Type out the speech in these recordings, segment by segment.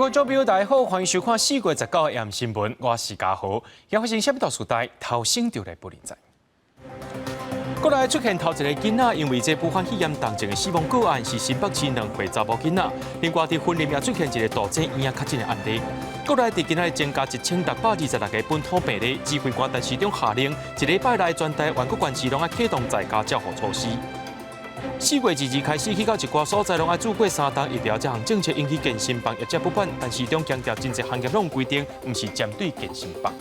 觀眾朋友大家好，歡迎收看4月19號的新聞，我是嘉豪。今發生啥物大事代，頭先就來報您知。國內出現頭一個囡仔因為這武漢肺炎重症的死亡個案，是新北市2歲查某囡仔。另外，佇雲林也出現一個杜濟嬰仔確診的案例。國內佇今仔日增加1626個本土病例，指揮官陳時中下令，一禮拜內全台灣各縣市攏愛啟動在家照護措施。4月22開始，去到一寡所在攏愛注過三針疫苗，這項政策引起健身房業者不滿，陳時中強調，真濟行業攏規定，毋是針對健身房。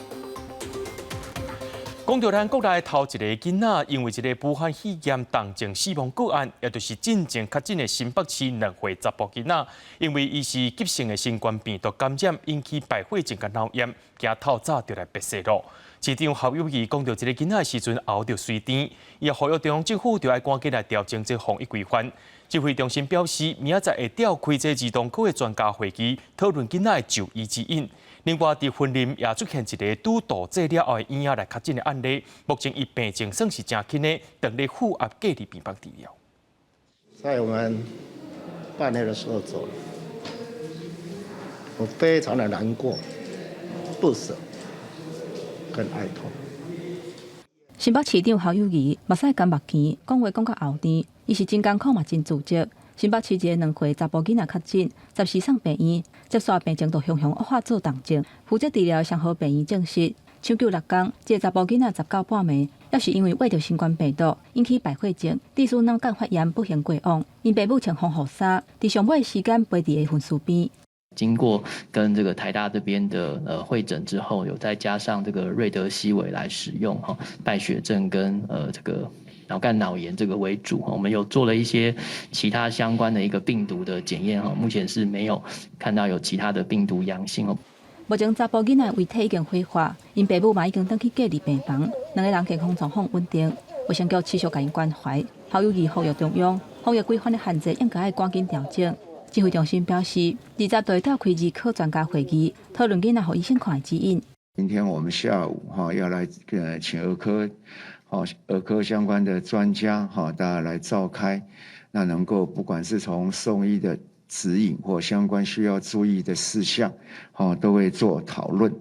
講著咱國內頭一個囡仔，因為這個武漢肺炎重症死亡個案，也就是進前確診的新北市2歲查埔囡仔，因為伊是急性的新冠病毒感染，引起敗血症佮腦炎，驚透早就來別世咯。市長侯友宜講著這個囡仔的時陣喉著隨甜，伊呼籲中央政府著愛趕緊來調整這防疫規範。指揮中心表示，明仔載會召開這兒童科的專家會議，討論囡仔的就醫指引。另外，佇雲林也出現一個拄導劑了後的嬰仔來確診的案例，目前伊病情算是誠輕的，正佇負壓隔離病房治療。在我們半夜的時候走了，我非常的難過、不捨跟哀痛。新北市長侯友宜目屎乾目墘，講話講甲喉甜，伊是真艱苦嘛，真自責。新北市一个2歲查埔囡仔確診，14送病院，接續病情就雄雄惡化做重症，負責治療的雙和病院證實，搶救六工，這个查埔囡仔19半暝，猶是因為秽著新冠病毒，引起敗血症，致使腦幹發炎不幸過往。𪜶爸母穿防護衫，佇上尾時間陪佇個分屍邊。經過跟這個台大這邊的會診之後，有再加上這個瑞德西韋來使用哈，敗血症跟這個腦幹腦炎這個為主，我們有做了一些其他相關的一個病毒的檢驗哈，目前是沒有看到有其他的病毒陽性哦。目前查埔囡仔遺體已經火化，𪜶爸母嘛已經轉去隔離病房，兩个人健康狀況穩定，衛生局持續共𪜶關懷。侯友宜呼籲中央防疫規範的限制應該愛趕緊調整。指揮中心表示，20日召開兒科專家會議，討論囡仔予醫生看的指引。今天我們下午哈要來請兒科，兒科相關的專家哈，大家來召開，那能夠不管是從送醫的指引或相關需要注意的事項，都會做討論。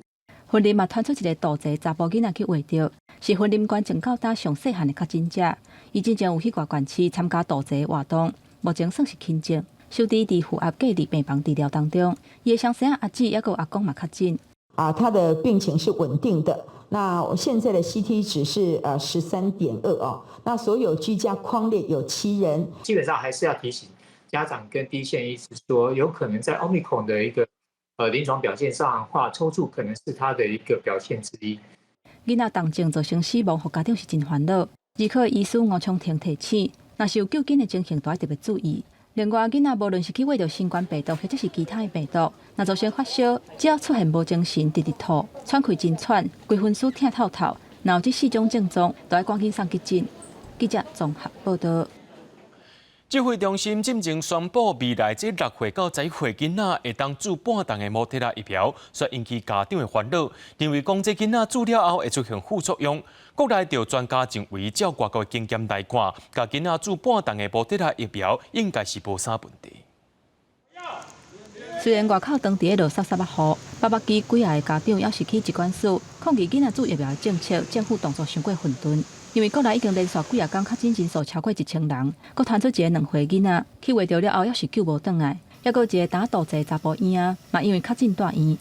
雲林嘛傳出一個杜濟查埔囡仔去穢著，是雲林縣從到今上細漢的確診者。伊之前有去外縣市參加杜濟活動，目前算是輕症，收治佇負壓隔離病房治療當中。伊的雙生阿姊抑閣有阿公嘛確診。啊，他的病情是穩定的。那我現在的 CT 值是13.2哦。那所有居家匡列有七人。基本上還是要提醒家長跟第一線醫師說，有可能在 Omicron 的一個臨床表現上，話抽搐可能是他的一個表現之一。囡仔重症造成死亡，予家長是真煩惱。兒科醫師吳昌廷提醒，若是有救緊的情形，都愛特別注意。另外，囡仔無論是去穢著新冠病毒，或者是其他的病毒，若造成發燒，只要出現無精神、直直吐、喘氣真喘、規身軀疼透透，若有這四種症狀，都愛趕緊送急診。記者綜合報道。指揮中心進前宣布，未來這6歲到11歲囡仔會當注半顫的莫德納疫苗，煞引起家長的煩惱，認為講這囡仔注了後會出現副作用。國內著專家認為，照外國的經驗來看，共囡仔注半顫的莫德納疫苗應該是無啥問題。雖然外口當地落潲潲仔雨，北北基幾仔个家長猶是去疾管署抗議囡仔注疫苗的政策，政府動作傷過混沌。因為國內已經連續幾仔工確診人數超過1000人，閣傳出一个2歲囡仔去穢著了後，猶是救無轉來，抑閣一個打杜濟查埔嬰仔，嘛因為確診蹛院。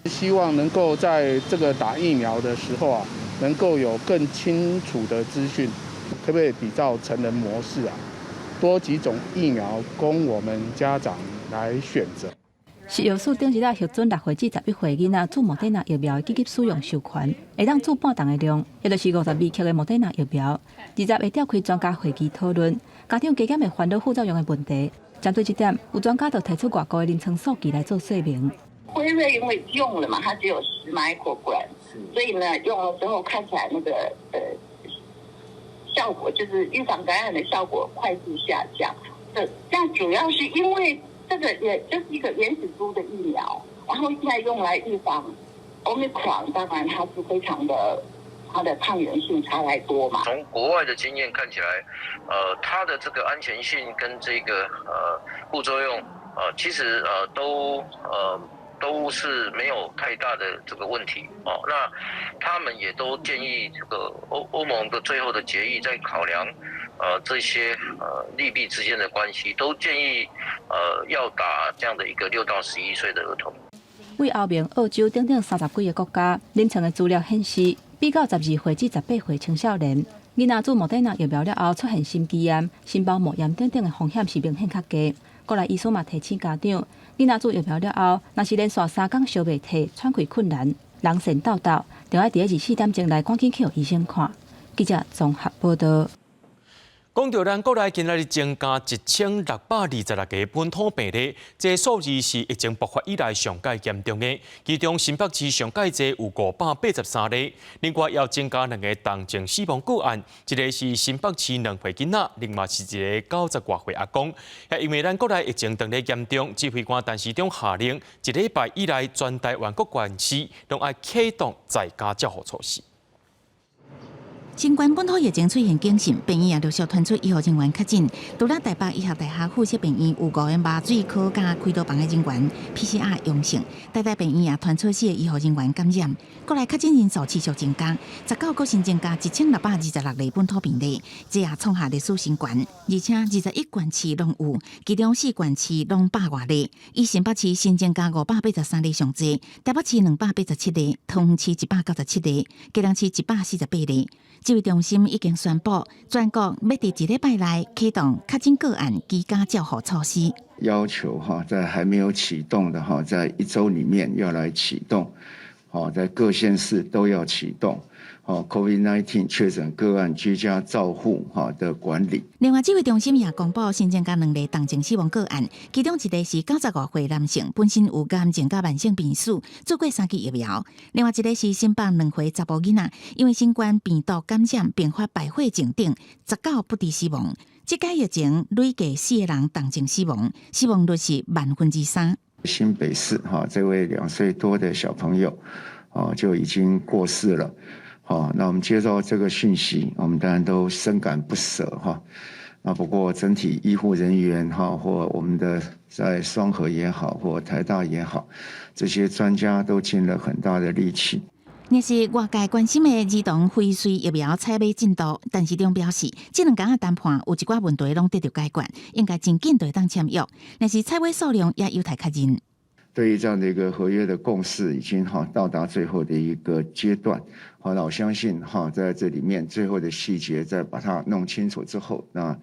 希望能夠在這個打疫苗的時候啊，能夠有更清楚的資訊，可不可以比照成人模式啊，多幾種疫苗供我們家長來選擇。食藥署頂日仔核准6歲至11歲囡仔注莫德納疫苗的緊急使用授權，會當注半顫的量，也就是52克的莫德納疫苗。20會召開專家會議討論，家長加減會煩惱副作用的問題。針對這點，有專家就提出外國的臨床數據來做說明。輝瑞因為用了嘛，它只有10 microgram，所以呢，用了之後看起來那個效果就是預防感染的效果快速下降。這樣主要是因為這個也就是一個原始株的疫苗，然後現在用來預防 Omicron，當然它是非常的，它的抗原性差太多嘛。從國外的經驗看起來，它的這個安全性跟這個副作用其實都是沒有太大的這個問題哦。那他們也都建議這個歐盟的最後的決議，在考量這些利弊之間的關係，都建議要打這樣的一個6到11歲的兒童。為歐盟、澳洲等等三十幾个國家，臨床的資料顯示，比較12歲至18歲青少年，囡仔注莫德納疫苗了後出現心肌炎、心包膜炎等等的風險是明顯較低。國內醫師嘛提醒家長，囡仔注疫苗了後，若是連續3工燒袂退、喘氣困難、人神抖抖，就愛佇24點鐘內趕緊去予醫生看。記者綜合報道。講到咱國內今仔日增加1626個本土病例，這數字是疫情爆發以來上蓋嚴重的。其中新北市上蓋濟有583例，另外又增加兩個重症死亡個案，一個是新北市2歲囡仔，另外是一個90外歲阿公。也因為咱國內疫情當咧嚴重，指揮官陳時中下令，一禮拜以來全台灣各縣市攏愛啟動在家照護措施。新冠本土疫情出現警訊，病院也陸續傳出醫護人員確診。除了台北醫學大學附設病院有五個麻醉科佮開刀房的人員 PCR 陽性，台大病院也傳出四个醫護人員感染。國內確診人數持續增加，19閣新增加1626例本土病例，這也創下歷史新高。而且21縣市攏有，其中四縣市攏百外例。以新北市新增加583例上濟，台北市287例，桃園市197例，基隆市148例。指揮中心已經宣布，全國欲佇一禮拜內啟動確診個案居家照護措施。要求哈，在還沒有啟動的哈，在一周裡面要來啟動，好，在各縣市都要啟動。好，COVID-19 確診個案居家照護哈的管理。另外，指揮中心也公布新增加兩例重症死亡個案，其中一個是95外歲男性，本身有癌症佮慢性病史，注過三劑疫苗；另外一個是新北2歲查埔囡仔，因為新冠病毒感染併發敗血症等，19不治死亡。這屆疫情累計四個人重症死亡，死亡率是3/萬。新北市哈這位2歲多的小朋友，哦就已經過世了。好，那我們接到這個訊息，我們當然都深感不捨哈。那不過整體醫護人員哈，或我們的在雙和也好，或台大也好，這些專家都盡了很大的力氣。若是外界關心的兒童輝瑞疫苗採買進度，陳時中表示，這兩工仔談判有一寡問題攏得著解決，應該真緊就會當簽約。若是採買數量也有待確認。對於這樣的一個合約的共識，已經哈到達最後的一個階段。好，那我相信哈，在這裡面最後的細節再把它弄清楚之後，那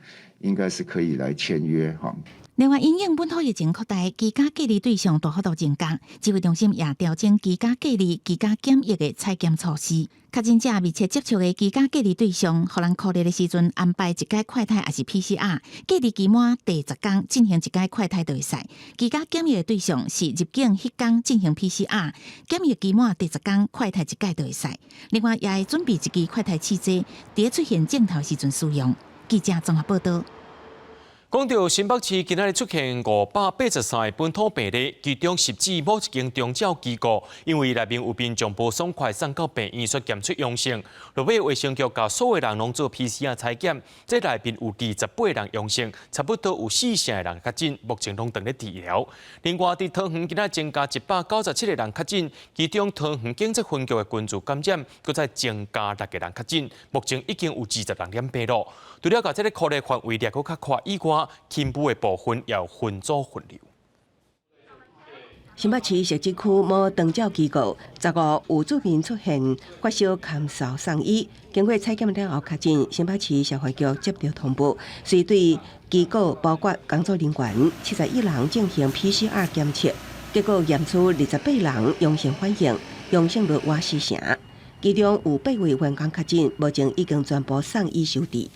應該是可以來簽約哈。另外，因應本土疫情擴大，居家隔離對象大幅度增加，指揮中心也調整居家隔離、居家檢疫的採檢措施。確診者密切接觸的居家隔離對象，予人箍熱的時陣安排一擺快篩抑是 PCR，隔離期滿第十工進行一擺快篩就會使。居家檢疫的對象是入境彼工進行 PCR，檢疫期滿第十工快篩一擺就會使。另外，也會準備一支快篩試劑，佇出現症頭時陣使用。記者綜合報道。講到新北市今仔日出現583個本土病例，其中汐止某一間長照機構，因為內面有民眾無爽快送到病院，煞檢出陽性。落尾衛生局共所有人攏做 PCR 採檢，這內面有28人陽性，差不多有四成的人確診，目前攏正咧治療。另外，佇桃園今仔增加197個人確診，其中桃園警察分局的群組感染，閣再增加六個人確診，目前已經有20人染病咯。除了共這个擴的範圍掠閣較闊以外，輕武的部分也有分組分流。新北市汐止區某長照機構，15有住民出現發燒、咳嗽送醫，經過採檢了後確診，新北市社會局接到通報，隨對機構包括工作人員71人進行 PCR 檢測，結果驗出28人陽性反應，陽性率倚四成，其中有八位員工確診，目前已經全部送醫收治。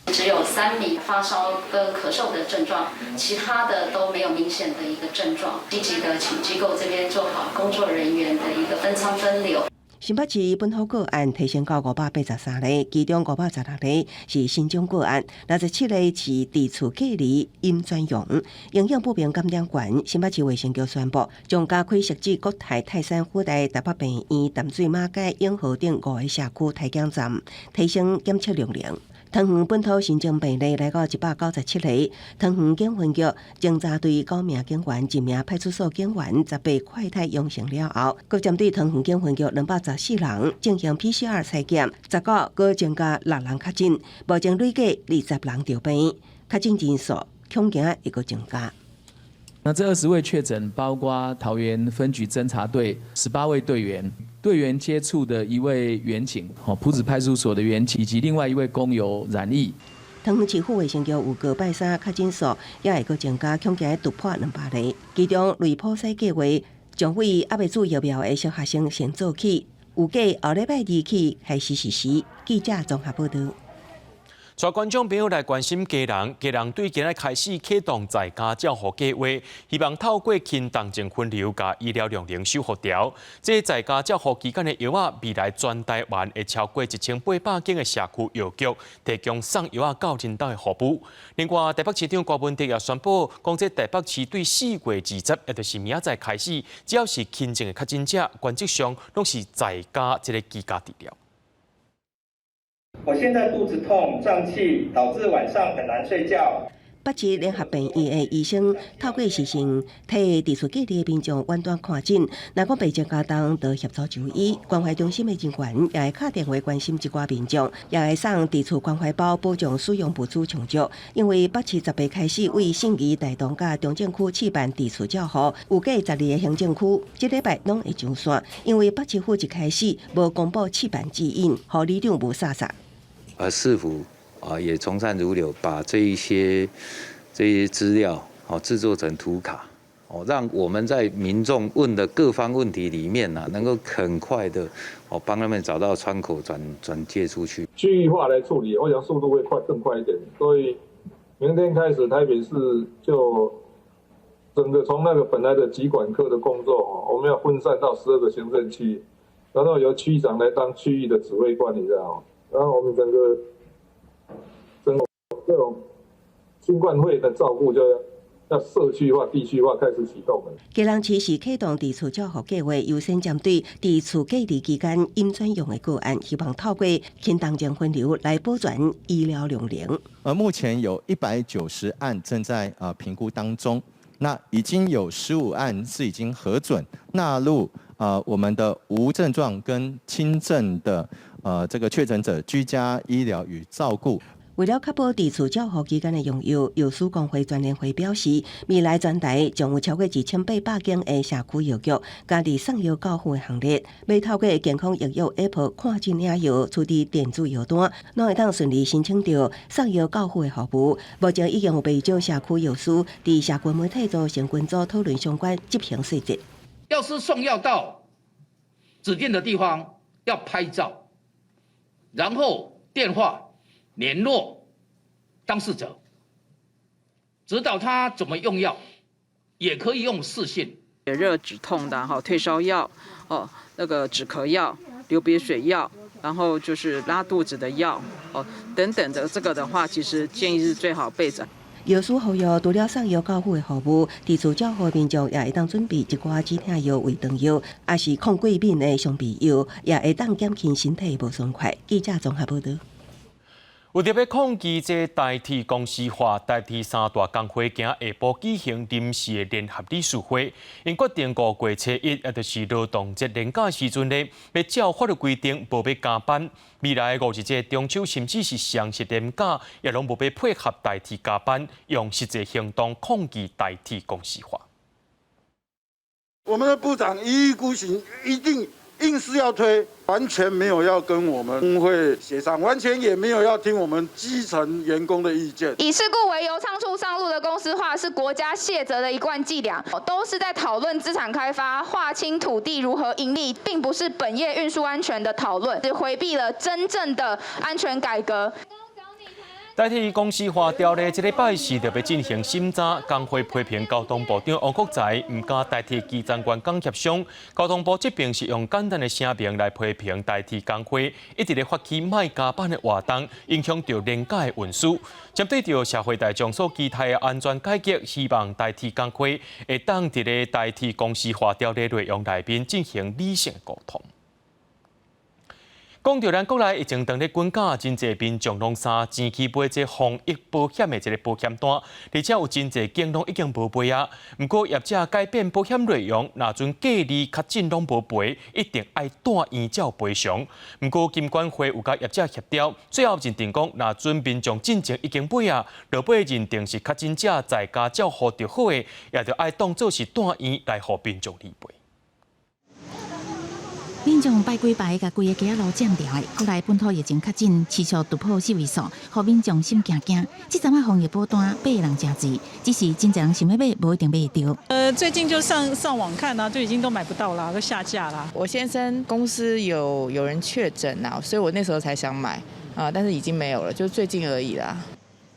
只有3名發燒跟咳嗽的症狀，其他的都沒有明顯的一個症狀。積極的請機構這邊做好工作人員的一個分艙分流。新北市本土個案提升到583例，其中516例是新增個案，67例是佇厝隔離陰轉陽。營養不明感染懸，新北市衛生局宣布，將加開汐止國泰泰山輔大台北病院淡水馬偕永和等五个社區篩檢站，提升檢測量能。桃園本土新增病例來到197例。桃園警分局偵查隊九名警員、一名派出所警員18快篩陽性了後，閣針對桃園警分局214人進行 PCR 採檢，19閣增加六人確診，目前累計20人著病，確診人數恐驚會閣增加。那這20位確診包括桃園分局偵查隊18位隊員，隊員接觸的一位員警，哦，埔子派出所的員警，以及另外一位工友染疫。桃園市府衛生局預告拜三確診數也會閣增加，恐驚突破200例。其中類普篩計劃將為猶未注疫苗的小學生先做起，預計後禮拜二起開始實施。記者綜合報道。帶觀眾朋友來關心基隆，基隆對今仔開始啟動在家照護計劃，希望透過輕重症分流佮醫療量能收復調。這在家照護期間的藥仔，未來全台灣會超過1800間的社區藥局提供送藥仔到𪜶兜的服務。另外，台北市長柯文哲也宣布，講這台北市對4月20，也就是明仔載開始，只要是輕症的確診者，原則上攏是在家這个居家治療。我現在肚子痛、脹氣，導致晚上很難睡覺。北市聯合病院的醫生透過視訊替佇厝隔離的民眾遠端看診，若講病情加重，就協助就醫。關懷中心的人員也會敲電話關心一寡民眾，也會送佇厝關懷包保障使用物資充足。因為北市18開始為信義、大同佮中正區試辦佇厝照護，預計12個行政區這禮拜攏會上線。因為北市府一開始無公布試辦指引，予里長霧煞煞。而市府啊，也從善如流，把這些資料哦製作成圖卡，哦，讓我們在民眾問的各方問題裡面呢，能夠很快的哦幫他們找到窗口轉介出去。區域化來處理，我想速度會快更快一點。所以明天開始，台北市就整個從那個本來的疾管科的工作，我們要分散到12個行政區，然後由區長來當區域的指揮官，你知道嗎？然後我們整個這種新冠肺炎的照顧就要社區化、地區化開始啟動了。基隆市是啟動佇厝照護計劃，優先針對佇厝隔離期間陰轉陽的個案，希望透過輕重症分流來保全醫療量能。而目前有190案正在評估當中，那已經有15案是已經核准納入我們的無症狀跟輕症的這個確診者居家醫療與照顧。為了確保佇厝照護期間的用藥，藥師公會全聯會表示，未來全台將有超過2800間的社區藥局，加入送藥到府的行列。欲透過健康藥約 App 看診領藥，處理電子藥單，攏會當順利申請著送藥到府的服務。目前已經有袂少社區藥師佇社群媒體組成群組討論相關執行細節。藥師送藥到指定的地方，要拍照，然後電話聯絡當事者，指導他怎麼用藥，也可以用視訊。熱止痛的哈，退燒藥，哦，那個止咳藥、流鼻水藥，然後就是拉肚子的藥，哦，等等的，這個的話，其實建議是最好備著。藥師呼籲，除了送藥到府的服務，佇厝照護民眾也會當準備一寡止痛藥、胃腸藥，抑是抗過敏的常備藥，也會當減輕身體無爽快。記者綜合報道。為著欲抗議這台鐵公司化，台鐵三大工會今下晡舉行臨時的聯合理事會，𪜶決定5月初1，也就是勞動節連假時陣呢，欲照法律規定，無欲加班。未來五一節中秋，甚至是雙十連假，也攏無欲配合台鐵加班，用實際行動抗議台鐵公司化。我們的部長一意孤行，一定硬是要推，完全沒有要跟我們工會協商，完全也沒有要聽我們基層員工的意見。以事故為由倉促上路的公司化是國家卸責的一貫伎倆，都是在討論資產開發、劃清土地如何盈利，並不是本業運輸安全的討論，是迴避了真正的安全改革。台鐵公司化條例這禮拜四就欲進行審查，工會批評交通部長王國材毋佮台鐵基層員工協商，交通部這邊是用簡單的聲明來批評台鐵工會一直咧發起莫加班的活動，影響著連假的運輸。針對著社會大眾所期待的安全改革，希望台鐵工會會當佇咧台鐵公司化條例內容內面進行理性溝通。講著咱國內疫情當咧滾絞，真濟民眾攏三錢去買這防疫保險的這个保險單，而且有真濟間攏已經無賠啊。毋過業者改變保險內容，若準隔離確診攏無賠，一定愛住院才有賠償。毋過金管會有佮業者協調，最後認定講，若準民眾進前已經買啊，落尾認定是確診者在家照護就好的，也著愛當做是住院來予民眾理賠。民眾排幾排，共規个街仔路佔牢的。國內本土疫情確診持續突破四位數，予民眾心驚驚。這陣仔防疫保單買的人誠濟，只是真濟人想欲買，無一定買會著。最近就上上網看啊，就已經都買不到啦，都下架啦。我先生公司有人確診啊，所以我那時候才想買啊，但是已經沒有了，就最近而已啦。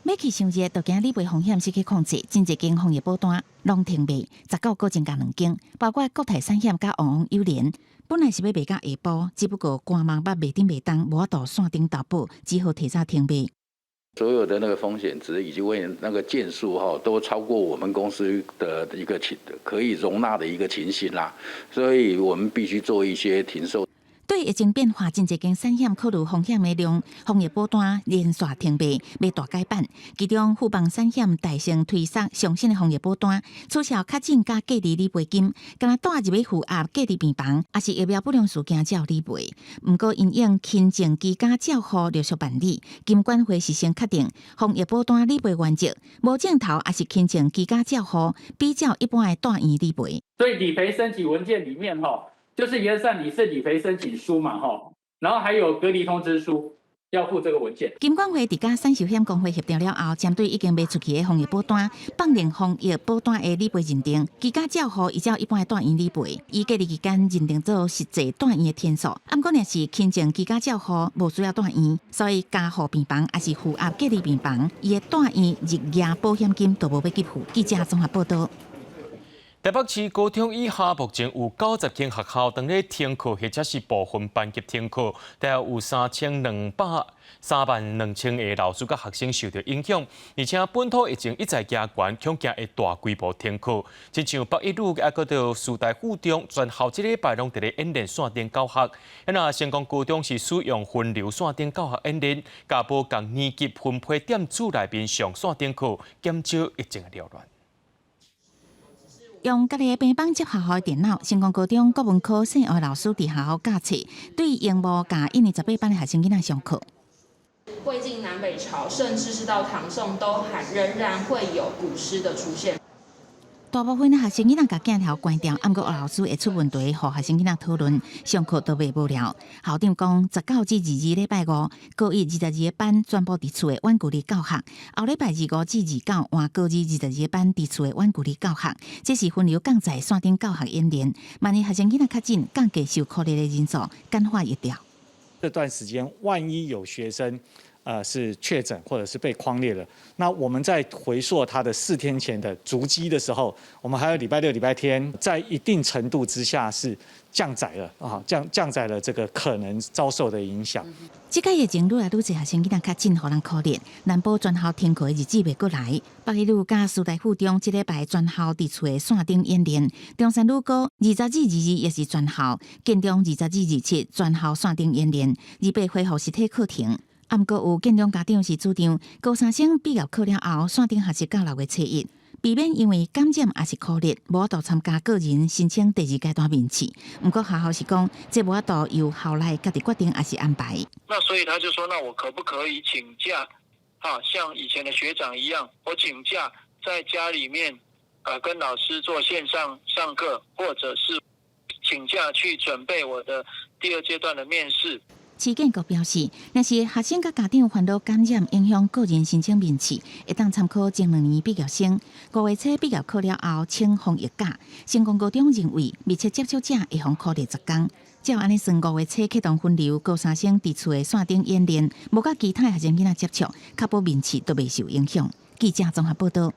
欲去傷熱，就驚理賠風險失去控制，真濟間防疫保單攏停賣，19個增加兩間，包括國泰產險佮旺旺友聯。本來是欲賣到下晡，只不過官網捌賣頂賣東，無法度線頂投保，只好提早停賣。所有的那個風險值以及為那個件數哈，都超過我們公司的一個情可以容納的一個情形啦，所以我們必須做一些停售。對疫情變化，真濟間產險考慮風險的量，防疫保單連續停賣，欲大改版。其中富邦產險大聲推出上新的防疫保單，取消確診佮隔離理賠金，干焦蹛入去負壓隔離病房，抑是疫苗不良事件才有理賠。毋過因應輕症居家照護陸續辦理，金管會是先確定防疫保單理賠原則，無症頭抑是輕症居家照護，比照一般的住院理賠。所以理賠申請文件裡面，吼。就是原則上你是理賠申請書嘛，吼，然後還有隔離通知書要附這個文件。金管會佇佮產壽險公會協調了後，針對已經賣出去的防疫保單，放任防疫保單的理賠認定，居家照護依照一般的住院理賠，以隔離期間認定做實際住院的天數。毋過若是輕症居家照護，無需要住院，所以加護病房抑是負壓隔離病房，伊的住院日夜保險金都無欲給付。記者綜合報導。台北市高中以下目前有90間學校當咧停課，或者是部分班級停課，大約有3萬2000個老師佮學生受著影響。而且本土疫情一再加懸，恐驚會大規模停課。親像北一女抑閣著師大附中，全校這禮拜攏佇咧演練線頂教學。若成功高中是使用分流線頂教學演練，共無仝年級分配踮厝內面上線頂課，減少疫情的繚亂。用家己的平板接學校的電腦，成功高中國文科姓黃老師佇學校教冊，對螢幕共一年18班的學生囡仔上課。魏晉南北朝，甚至是到唐宋，都還仍然會有古詩的出現。大部分的學生囡仔共鏡頭關掉，毋過老師會出問題，予學生囡仔討論，上課都袂無聊。校長講，19至22禮拜五，高一22個班全部佇厝的遠距離教學；後禮拜25至29換高二22個班佇厝的遠距離教學。這是分流降載線頂教學演練，萬一學生囡仔確診，降低受苦的人數，簡化疫調。這段時間，萬一有學生是確診或者是被匡列了，那我們在回溯他的4天前的足跡的時候，我們還有禮拜六、禮拜天，在一定程度之下是降載了啊，降載了這個可能遭受的影響。這個疫情愈來愈濟學生囡仔確診，予人可憐。南部全校停課的日子袂閣來。北一女佮師大附中這禮拜全校佇厝的線頂演練，中山女高20至22也是全校，建中20至27全校線頂演練，28恢復實體課程。毋過有建中家長是主張，高三生畢業考了後，線頂學習到6月初一，避免因為感染抑是苦日，無法度參加個人申請第二階段面試。毋過學校是講，這無法度由校內家己決定抑是安排。那所以他就說，那我可不可以請假？啊，像以前的學長一樣，我請假在家裡面，跟老師做線上上課，或者是請假去準備我的第二階段的面試。市建局表示，若是學生佮家長煩惱感染影響個人申請面試，會當參考前兩年畢業生5月初畢業考了後請防疫假。成功高中認為密切接觸者會予苦日10工，照按呢算5月初啟動分流高三生佇厝的線頂演練，無佮其他學生囡仔接觸，確保面試都袂受影響。記者綜合報導。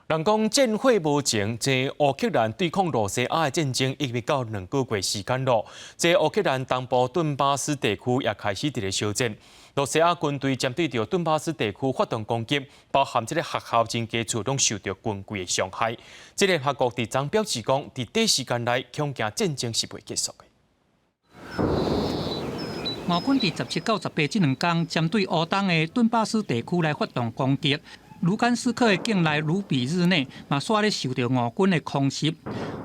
人講戰火無情，這烏克蘭對抗羅西亞的戰爭已經到2個月時間咯。這烏克蘭東部頓巴斯地區也開始佇咧燒戰，羅西亞軍隊針對著頓巴斯地區發動攻擊，包含這个學校、真濟厝攏受著軍規的傷害。這聯合國佇昨表示講，佇短時間內恐驚戰爭是袂結束的。俄軍佇17到18這兩工，針對烏東的頓巴斯地區來發動攻擊。盧甘斯克的境內魯比日內嘛，煞咧受著俄軍的空襲。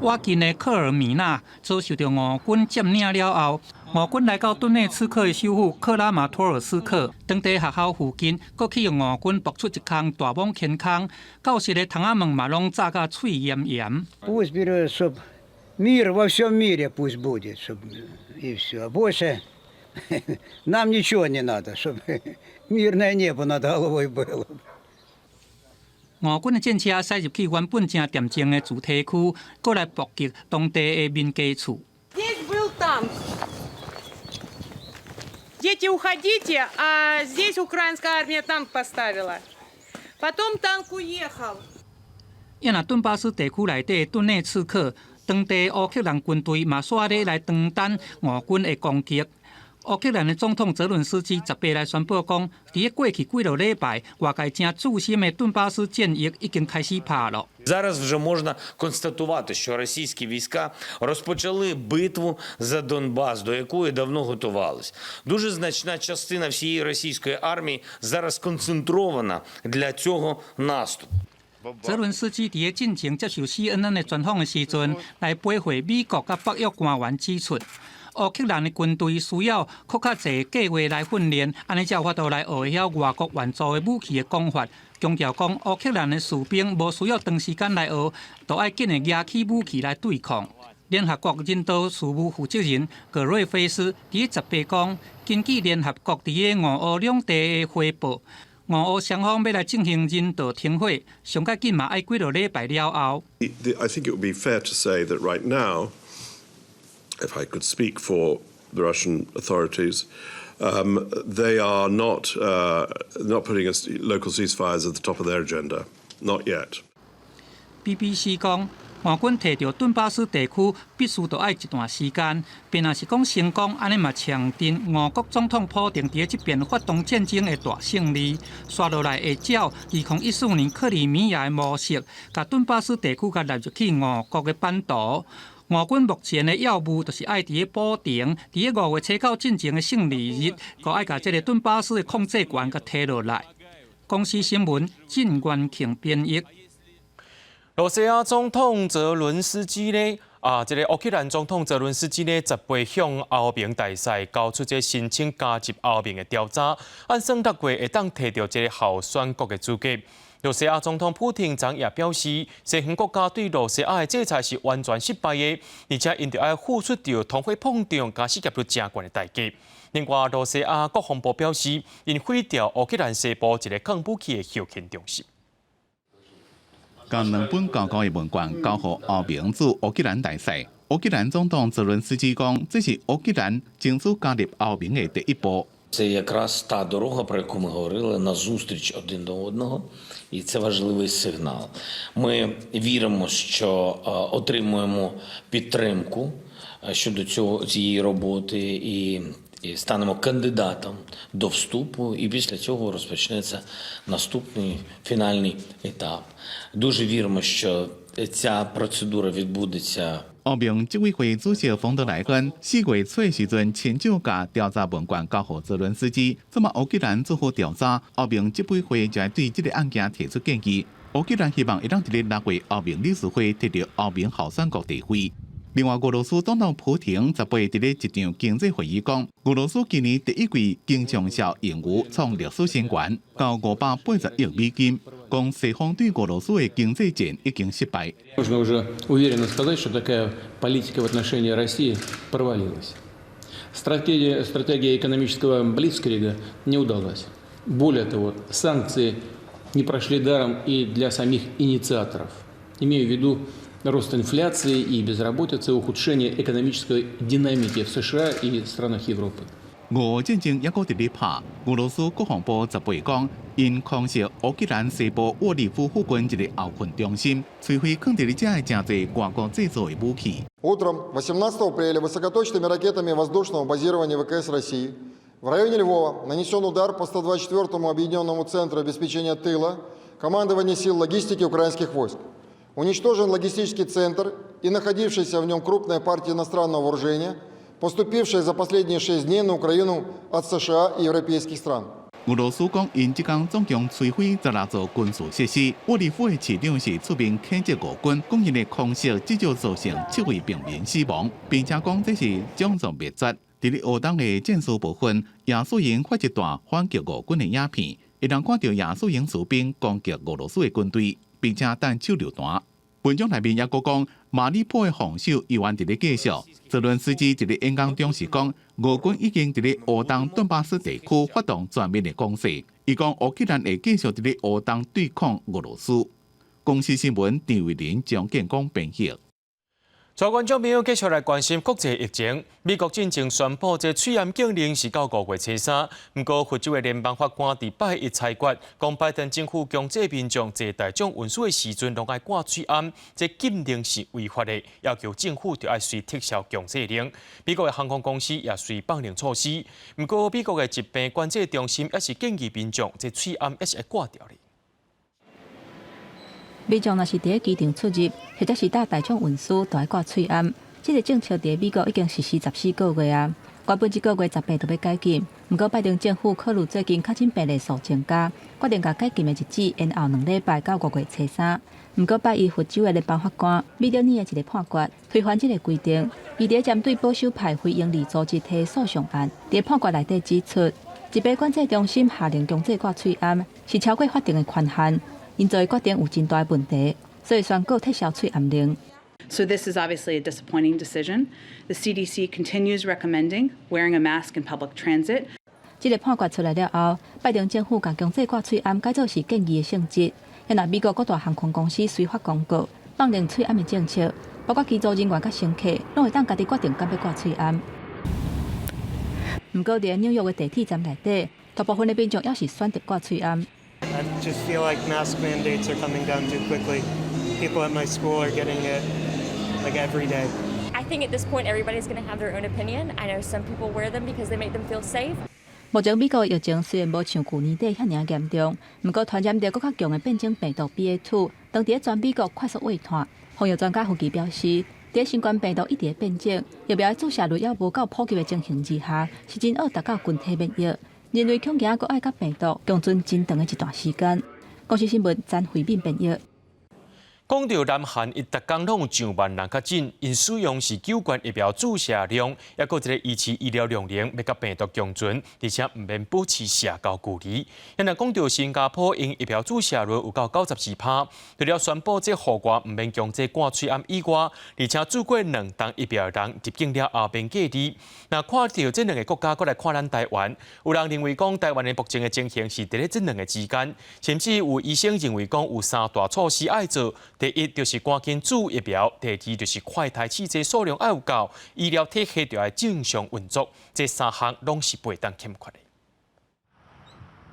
倚近的科爾米納遭受著俄軍佔領了後，俄軍來到頓涅茨克的首府克拉馬托爾斯克，當地學校附近，閣去予俄軍爆出一空大網天空，教室的窗仔門嘛攏炸甲碎嚴嚴。 Пусть берет, чтоб мир во всем мире пусть будет, чтоб и все. Больше нам ничего не надо, чтобы мирное небо над головой было. 俄軍的戰車駛入去原本正恬靜的住宅區，閣來爆擊當地的民家厝。 Здесь был танк. Дети, уходите, а здесь украинская армия танк поставила. Потом танк уехал. 也若頓巴斯地區內底頓涅茨克，當地烏克蘭軍隊嘛煞咧來擋擋俄軍的攻擊。烏克蘭的總統澤倫斯基18來宣布講，佇咧過去幾落禮拜，外界誠注心的頓巴斯戰役已經開始拍囉。 Зараз вже можна констатувати, що російські війська розпочали битву за Донбас, до якої давно готувались. Дуже значна частина всієї російської армії зараз концентрована для цього наступу. 澤倫斯基佇咧進前接受 CNN 的專訪的時陣，來批評美國佮北約官員指出，烏克蘭的軍隊需要閣較濟計劃來訓練，按呢才有法度來學會曉外國援助的武器的講法。強調講，烏克蘭的士兵無需要長時間來學，就愛緊的攑起武器來對抗。聯合國人道事務負責人格瑞菲斯佇18講，根據聯合國佇咧俄烏兩地的回報，俄烏雙方欲來進行人道停火，上較緊嘛愛幾落禮拜了後。 I think it would be fair to say that right now, if I could speak for the Russian authorities, they are not putting a local ceasefires at the top of their agenda, not yet. BBC 講，俄軍提著頓巴斯地區必須著愛一段時間，便若是講成功，按呢嘛象徵俄國總統普丁佇這邊發動戰爭的大勝利。紲落來會照2014年克里米亞的模式，共頓巴斯地區共納入去俄國的版圖。俄軍目前的要務就是愛佇咧保證，佇咧5月初9進前的勝利日，閣愛共這個頓巴斯的控制權共提落來。公視新聞鄭元慶編譯。羅西亞總統澤倫斯基呢？啊，這個烏克蘭總統澤倫斯基呢，18向歐盟大使交出這申請加入歐盟的調查，按算六月會當提著這個候選國的資格。羅西亞總統普廷昨也表示，西方國家對羅西亞的制裁是完全失敗的，而且𪜶著愛付出著通貨膨脹佮失業率誠懸的代價。另外，羅西亞國防部表示，𪜶毀掉烏克蘭西部一个囥武器的後勤中心。共兩本厚厚的文件交予歐盟駐烏克蘭大使。烏克蘭總統澤倫斯基講，這是烏克蘭爭取加入歐盟的第一步。 Це якраз та дорога, про яку ми говорили, на зустріч один до одного, і це важливий сигнал. Ми віримо, що отримуємо підтримку щодо цієї роботи і станемо кандидатом до вступу. І після цього розпочнеться наступний фінальний етап. Дуже віримо, що ця процедура відбудеться. 歐盟執委會主席馮德萊恩4月初的時陣，親手共調查文件交予澤倫斯基，這馬烏克蘭做好調查，歐盟執委會就會對這个案件提出建議。烏克蘭希望會當佇咧6月歐盟理事會提著歐盟候選國地位。另外，俄羅斯總統普廷18佇咧一場經濟會議講，俄羅斯今年第一季經常銷盈餘創歷史新高，到580億美金。講西方對俄羅斯的經濟戰已經失敗。 Можно уже уверенно сказать, что такая политика в отношении России провалилась. Стратегия экономического блицкрига не удалась. Более того, санкции не прошли даром и для самих инициаторов. Имею в виду рост инфляции и безработицы, ухудшение экономической динамики в США и странах Европы. 俄烏戰爭猶閣佇咧拍，俄羅斯國防部18講，𪜶空襲烏克蘭西部沃利夫附近一个後勤中心，摧毀囥佇咧遮的誠濟外國製造的武器。 Утром 18 апреля высокоточными ракетами воздушного базирования ВКС России в районе Львова нанесен удар по 124-му объединенному центру обеспечения тыла командования сил логистики украинских войск. Уничтожен логистический центр и находившаяся в нем крупная партия иностранного вооружения, Поступившие за последние 6 дней на Украину от США и европейских стран. 俄羅斯講，𪜶這工總共摧毀16座軍事設施。沃利夫的市長是出面譴責俄軍，講𪜶的空襲至少造成七位平民死亡，並且講這是種族滅絕。佇咧烏東的戰事部分，亞速營發一段反擊俄軍的影片，會當看著亞速營士兵攻擊俄羅斯的軍隊，並且擲手榴彈。文章內面也閣講，馬里波的防守猶原佇咧繼續。澤倫斯基佇咧演講中是講，俄軍已經佇咧烏東頓巴斯地區發動全面的攻勢。伊講烏克蘭會繼續佇咧烏東對抗俄羅斯。公視新聞陳慧琳、張建光編譯。全觀眾朋友繼續來關心國際疫情。美國進前宣布這喙罨禁令是到5月初3，毋過佛州的聯邦法官佇拜一裁決，講拜登政府強制民眾坐大眾運輸的時陣攏愛掛喙罨，這禁令是違法的，要求政府著愛隨撤銷強制令。美國的航空公司也隨放寬措施，毋過美國的疾病管制中心也是建議民眾這喙罨猶是愛掛著咧。民眾若是佇咧機場出入，或者是搭大眾運輸，都愛掛喙罨。這個政策佇美國已經實施14個月啊。原本這個月18就欲解禁，毋過拜登政府考慮最近確診病例數增加，決定共解禁的日子延後2禮拜到5月初3。毋過拜一佛州的聯邦法官米德尼的一個判決推翻這個規定，伊佇咧針對保守派非營利組織提訴訟案，佇判決內底指出，疾病管制中心下令強制掛喙罨是超過法定的權限。𪜶做的決定有真大問題，所以宣告撤銷喙罨令。 So this is obviously a disappointing decision. The CDC continues recommending wearing a mask in public transit. 這個判決出來了後，拜登政府共強制掛喙罨改做是建議的性質。現在美國各大航空公司隨發公告，放寬喙罨的政策，包括機組人員佮乘客，攏會當家己決定敢欲掛喙罨。毋過，佇紐約的地鐵站內底，大部分的民眾猶是選擇掛喙罨。 I just feel like mask mandates are coming down too quickly. People at my school are getting it like every day. I think at this point everybody's going to have their own opinion. I know some people wear them because they make them feel safe. 目前美國疫情雖然無像舊年底遐爾嚴重，毋過傳染力閣較強的變種病毒 BA.2，當佇咧全美國快速拡散。防疫專家分析表示，佇新冠病毒一直變種，疫苗注射率猶無夠普及的情形之下，是真惡達到群體免疫。人類恐驚閣愛佮病毒共存真長的一段時間。公視新聞詹惠敏編譯。講到南韓，伊逐工攏有上萬人確診，𪜶使用是九罐疫苗注射量，抑閣一個維持醫療量能，欲佮病毒共存，而且毋免保持社交距離。現在講到新加坡，𪜶疫苗注射率有到94%，除了宣布這戶外毋免強制掛喙罨以外，而且注過兩劑疫苗的人入境了後免隔離。若看著這兩个國家，閣來看咱台灣，有人認為講台灣的目前的情形是佇咧這兩个之間，甚至有醫生認為講有三大措施愛做。第一就是趕緊注疫苗，第二就是快篩試劑數量愛有夠，醫療體系就愛正常運作，這三項攏是袂當欠缺的。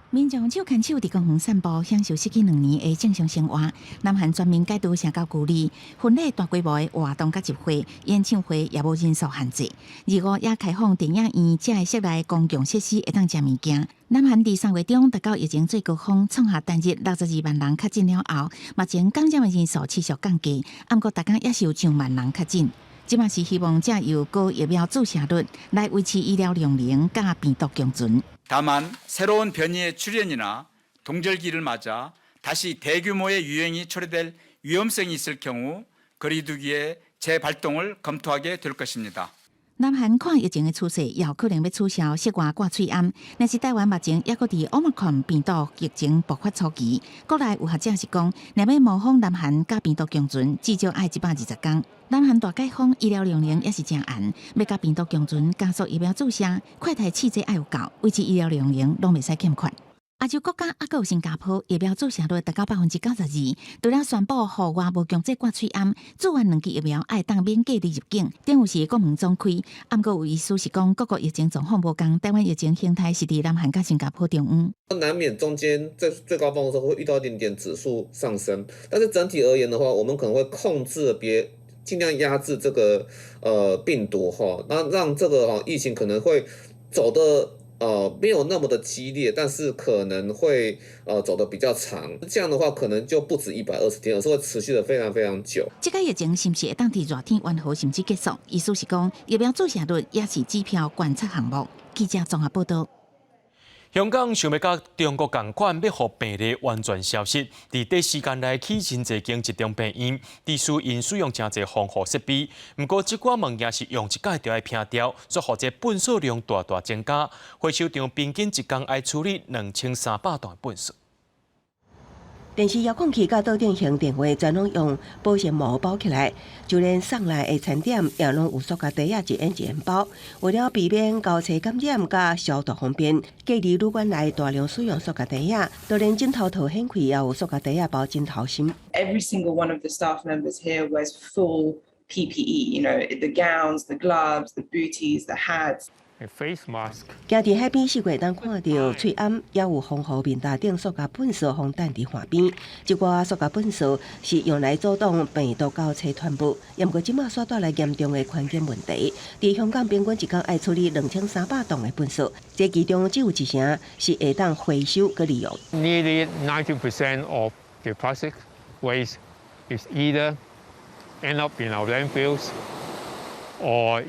民眾手牽手佇公園散步，享受失去2年的正常生活。南韓全面解除社交距離，婚禮大規模的活動佮集會、演唱會也無人數限制。二五也開放電影院、這个室內公共設施會當食物件。南韓佇3月中達到疫情最高峰，創下單日62萬人確診了後，目前感染的人數持續降低，毋過逐工猶是有上萬人確診。這馬是希望藉由高疫苗注射率來維持醫療量能，佮病毒共存。 다만 새로운 변이의 출현이나 동절기를 맞아 다시 대규모의 유행이 초래될 위험성이 있을 경우 거리두기의 재발동을 검토하게 될 것입니다. 南韓看疫情的趨勢，也有可能欲取消室外掛喙罨。但是台灣目前猶閣佇奧密克戎病毒疫情爆發初期，國內有學者是講，若欲模仿南韓佮病毒共存，至少愛120天。南韓大解封，醫療量能也是誠絚，欲佮病毒共存，加速疫苗注射，快篩試劑愛有夠，維持醫療量能攏袂使欠缺。亞洲國家猶閣有新加坡疫苗注射率達到92%，除了宣布戶外無強制掛喙罨，注完兩劑疫苗愛當免隔離入境，等於是國門總開。毋過有醫師是講，各國疫情狀況無仝，台灣疫情形態是佇南韓佮新加坡中央。難免中間在最高峰的時候會遇到一點點指數上升，但是整體而言的話，我們可能會控制別盡量壓制這個病毒哈，那讓這個疫情可能會走得沒有那麼的激烈，但是可能會走得比較長。這樣的話，可能就不止120天，而是會持續得非常非常久。這個疫情是毋是會當佇熱天緩和甚至結束？意思是講，疫苗注射率也是指標觀察項目。記者綜合報道。香港想欲佮中國仝款，欲予病例完全消失。佇短時間內起真濟間集中病院，佇私營使用誠濟防護設備。毋過，這寡物件是用一擺就愛摒掉，所以予這糞埽量大大增加。回收場平均一工愛處理2300袋糞埽。電視遙控器佮桌頂型電話全攏用保鮮膜包起來，就連送來的餐點也攏有塑膠袋仔一掩一掩包。為了避免交叉感染佮消毒方便，隔離旅館內大量使用塑膠袋仔，就連枕頭套掀開也有塑膠袋仔包枕頭芯。 Every single one of the staff members here wears full PPE, the gowns, the gloves, the booties, the hats. Face mask。行佇海邊四界當看著喙罨，也有防護面罩頂塑膠糞埽予擲佇岸邊。這寡塑膠糞埽是用來阻擋病毒交叉傳播，毋過這馬煞帶來嚴重的環境問題。佇香港平均一工愛處理2300噸的糞埽，這其中只有一成是會當回收閣利用。 Nearly 90% of the plastic waste is either end up in our landfills or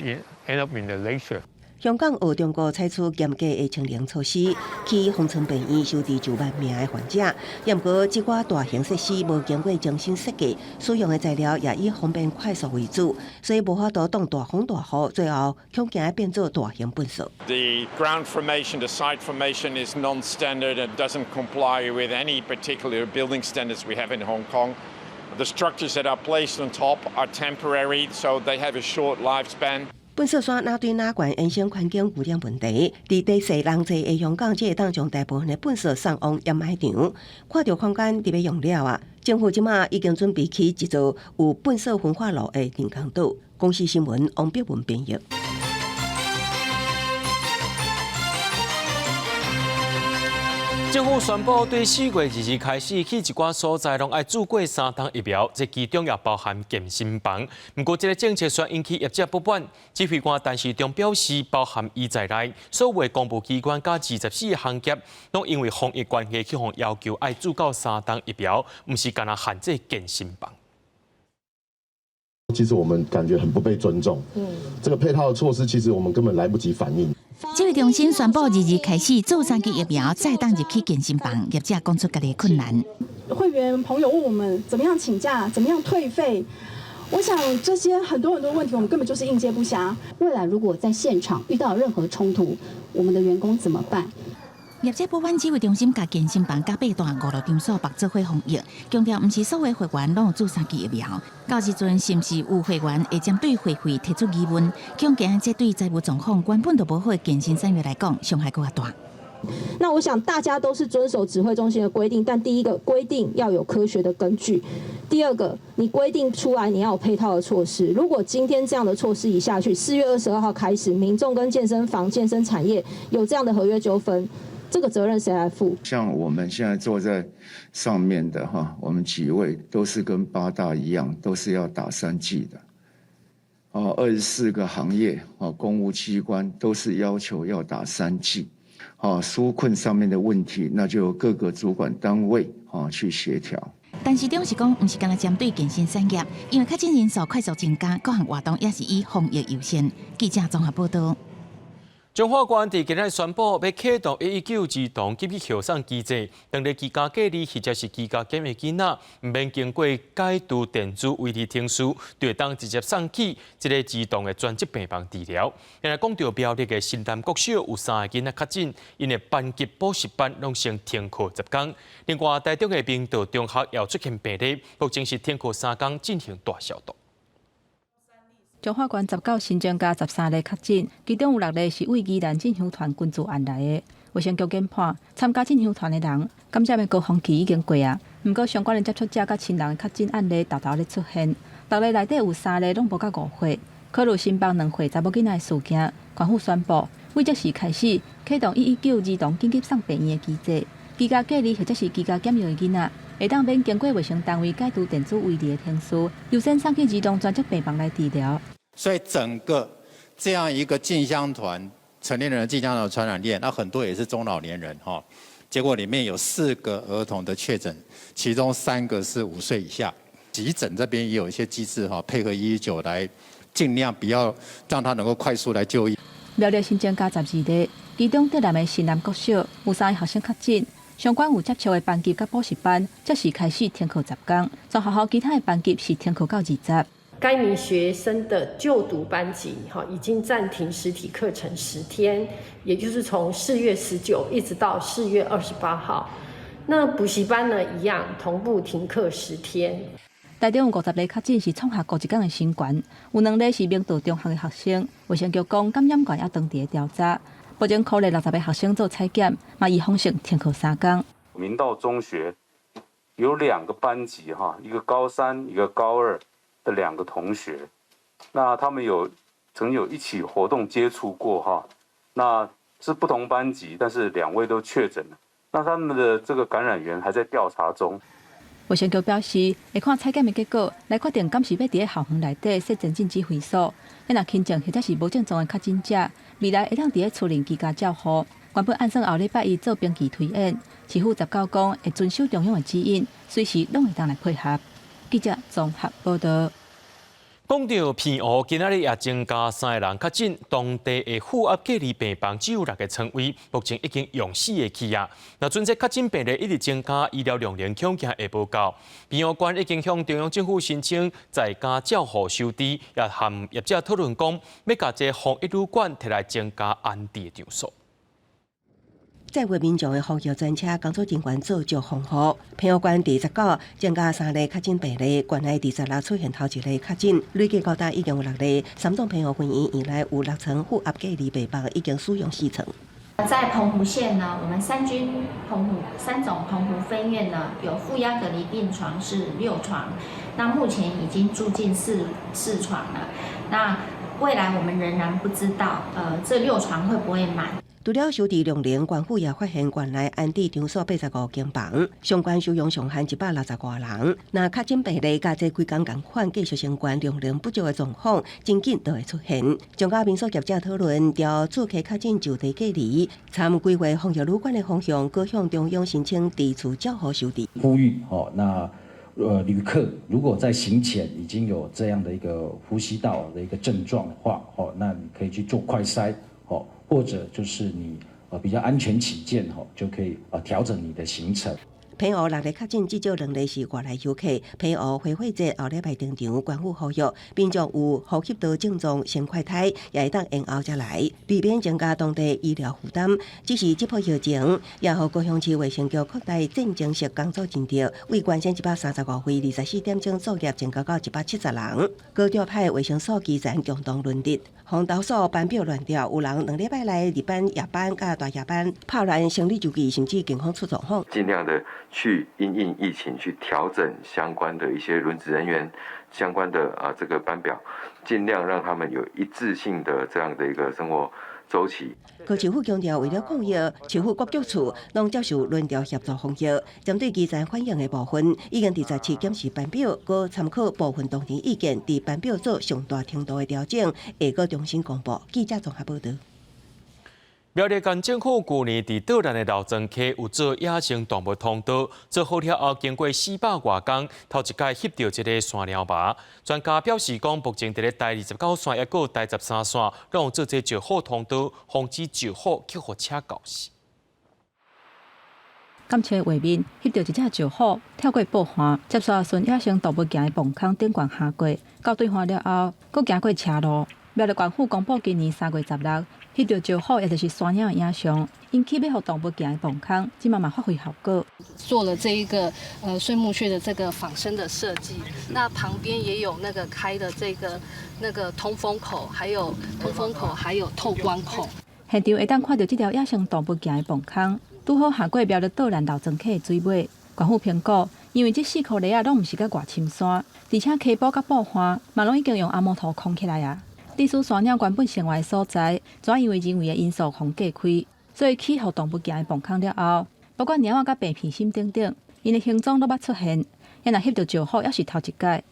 end up in the nature. 香港學中國採取嚴格的清零措施，去方艙病院收治上萬名的患者。毋過，這寡大型設施無經過精心設計，使用的材料也以方便快速為主，所以無法度擋大風大雨，最後恐驚變做大型糞埽。 The ground formation, the site formation is non-standard and doesn't comply with any particular building standards we have in Hong Kong. The structures that are placed on top are temporary, so they have a short lifespan. 糞埽山若堆若懸，衍生環境污染問題。佇地細人濟的香港，這會當將大部分的糞埽送往掩埋場。看著空間佇欲用了啊，政府這馬已經準備起一座有糞埽焚化爐的人工島。公視新聞王碧文編譯。政府宣布，對4月2日開始，去一寡所在攏愛注過三針疫苗，這其中也包含健身房。毋過，這个政策雖然引起業者不滿，指揮官陳時中表示，包含伊在內，所有公部機關佮24個行業，攏因為防疫關係去予要求愛注到三針疫苗，毋是干焦限制健身房。其實我們感覺很不被尊重。這個配套的措施，其實我們根本來不及反應。指揮中心宣布，二日開始注三劑疫苗，才會當入去健身房。業者講出家己的困難。會員朋友問我們，怎麼樣請假，怎麼樣退費？我想這些很多很多問題，我們根本就是應接不暇。未來如果在現場遇到任何衝突，我們的員工怎麼辦？業者不滿指揮中心共健身房佮八大娛樂場所綁做伙防疫，強調毋是所有會員攏有注三劑疫苗。到時陣是毋是有會員會針對會費提出疑問？恐驚這對財務狀況原本就無好的健身產業來講，傷害閣較大。那我想大家都是遵守指揮中心的規定，但第一個規定要有科學的根據，第二個你規定出來你要有配套的措施。如果今天這樣的措施一下去，4月22號開始，民眾跟健身房、健身產業有這樣的合約糾紛。這個責任誰來負？像我們現在坐在上面的哈，我們幾位都是跟八大一樣，都是要打三劑的。哦，24個行業哦，公務機關都是要求要打三劑。哦，紓困上面的問題，那就各個主管單位啊去協調。陳時中是講，毋是干焦針對健身產業，因為確診人數快速增加，各項活動也是以防疫優先。記者綜合報道。彰化縣佇今日宣布，欲啟動119兒童緊急號送機制，當咧居家隔離或者是居家檢疫囡仔，毋免經過解除電子圍籬程序，就會當直接送去這個兒童的專職病房治療。另外講著苗栗的新南國小有三个囡仔確診，𪜶的班級補習班攏先停課10工。另外，台中的明道中學也有出現病例，目前是停課3工進行大消毒。彰化縣19新增加13例確診，其中有六例是對宜蘭進香團群聚案來的。衛生局研判，參加進香團的人感染的高峰期已經過啊。毋過相關的接觸者佮親人的確診案例沓沓咧出現，六例內底有三例攏無到5歲。考慮新北2歲查某囡仔的事件，縣府宣布，對這時開始啟動119兒童緊急送病院的機制，居家隔離或者是居家檢疫的囡仔，會當免經過衛生單位解除電子圍籬的程序，優先送去兒童專職病房來治療。所以整個這樣一個進香團成年人的即將的傳染鏈，那很多也是中老年人哈。結果裡面有四個兒童的確診，其中三個是5歲以下。急診這邊也有一些機制哈，配合119來盡量不要讓他能夠快速來就醫。苗栗新增加12例，其中竹南的新南國小有三个學生確診，相關有接觸的班級佮補習班，則是開始停課10工。全學校其他的班級是停課到20。該名學生的就讀班級哈已經暫停實體課程10天，也就是從4月19一直到4月28號。那補習班呢一樣同步停課10天。台中有50例確診是創下過一工的新高，有兩例是明道中學的學生。衛生局講感染源猶當佇咧調查，目前鼓勵60個學生做採檢，嘛預防性停課3工。明道中學有兩個班級哈，一個高三，一個高二的兩個同學，那他們有曾有一起活動接觸過哈，那是不同班級，但是兩位都確診了，那他們的這個感染源還在調查中。衛生局表示，會看採檢的結果來決定，敢是欲佇咧校園內底設前進指揮所。若輕症或者是無症狀的確診者，未來會當佇咧厝裡居家照護。原本按算後禮拜一做兵棋推演，市府19講會遵守中央的指引，隨時攏會當來配合。記者綜合報道。講到澎湖，今仔日也增加三个人確診，當地的負壓隔離病房只有六個床位，目前已經用四个去啊。若準這確診病例一直增加，醫療量能恐驚會無夠。澎湖縣已經向中央政府申請在家照護收治，也和業者討論講，欲共這防疫旅館提來增加安置的場所。載運民眾的防疫專車工作人員做足防護。澎湖縣佇19增加三例確診病例，縣內佇16出現頭一例確診，累計到今已經有六例。三總澎湖分院院內有六床負壓隔離病房已經使用四床。在澎湖縣呢，我們三軍澎湖三總澎湖分院呢，有負壓隔離病床是六床，那目前已經住進四床了。那未來我們仍然不知道，這六床會不會滿？除了收治量能，縣府也發現縣內安置場所85間房，相關收容上限160外人。若確診病例佮這幾工仝款繼續升懸，量能不足的狀況，真緊就會出現。將佮民宿業者討論，調住客確診就地隔離，參規劃防疫旅館的方向，閣向中央申請佇厝照護收治。呼籲吼，那旅客如果在行前已經有這樣的一個呼吸道的一個症狀的話，哦，那你可以去做快篩，哦。或者就是你比較安全起見吼，就可以調整你的行程。澎湖六例確診，至少兩例是外來遊客。澎湖花火節後禮拜登場，縣府呼籲民眾有呼吸道症狀先快篩，也會當延後才來，避免增加當地醫療負擔。只是這波疫情，也予高雄市衛生局擴大戰爭式工作陣地，為關心135位24點鐘作業增加到170人。閣調派衛生所基層共同輪值，防投訴班表亂調，有人兩禮拜來日班、夜班佮大夜班，拍亂生理週期，甚至健康出狀況。盡量的去因應疫情去調整相關的一些輪值人員相關的啊這個班表，盡量讓他們有一致性的這樣的一個生活週期。高市府強調，為了抗疫，市府各局處攏接受輪調協助防疫。針對基層反映的部分，已經佇17檢視班表，閣參考部分同仁意見，佇班表做上大程度的調整，會閣重新公布。記者綜合報道。苗栗縣政府舊年佇桌蘭的老莊溪有做野生動物通道，做好了後，經過400外工，頭一擺翕著這个山貓猫。專家表示講，目前佇咧台29線抑閣台13線，攏有做這石虎通道，防止石虎去予車咬死。監測畫面翕著一隻石虎跳過布岸，接煞順野生動物行的墓坑頂懸下過，到對岸了後，閣行過車路。苗栗縣府公布今年3月16，翕著石虎，也就是山貓的影像，引起欲予動物行的墓坑，這馬嘛發揮效果。做了這一個碎木屑的這個仿生的設計，那旁邊也有那個開的這個那個通風口，還有通風口，還有透光孔。現場會當看著這條野生動物行的墓坑，拄好下過苗栗桌蘭老莊溪的水尾。縣府評估，因為這四箍犁仔攏毋是佮偌深山，而且溪埔佮布岸嘛攏已經用紅毛土匡起來啊。歷史山鳥原本生活的所在，主要因為人為的因素予隔開，所以起予動物行的墓坑了後，包括貓仔佮白鼻心等等，𪜶的行蹤攏捌出現。若翕著石虎，猶是頭一擺。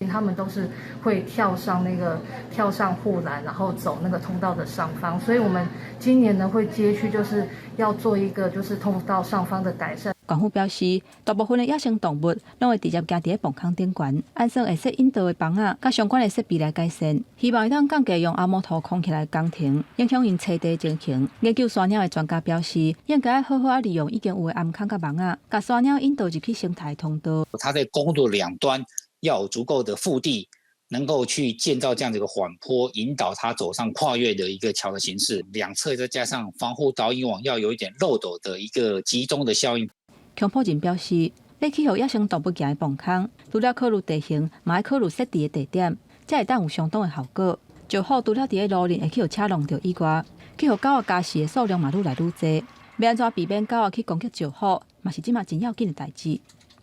他們都是會跳上那個跳上護欄，然後走那個通道的上方。所以我們今年呢會接續，就是要做一個就是通道上方的改善。縣府表示，大部分的野生動物攏會直接行佇咧磅空頂懸，安裝會說引導的枋仔，佮相關的設備來改善，希望會當降低用紅毛塗匡起來的工程，影響𪜶棲地情形。研究山鳥的專家表示，應該好好仔利用已經有的頷孔佮網仔，共山鳥引導入去生態通道。它在公路兩端要有足夠的腹地，能夠去建造這樣的一個緩坡，引導它走上跨越的一個橋的形式。兩側再加上防護導引網，要有一點漏斗的一個集中的效應。強普人表示，欲去予野生動物行的磅空，除了考慮地形，嘛愛考慮設置的地點，才會當有相當的效果。石虎除了佇咧路面會去予車挵著以外，去予狗仔咬食的數量嘛愈來愈濟。欲按怎避免狗仔去攻擊石虎，嘛是這馬真要緊的代誌。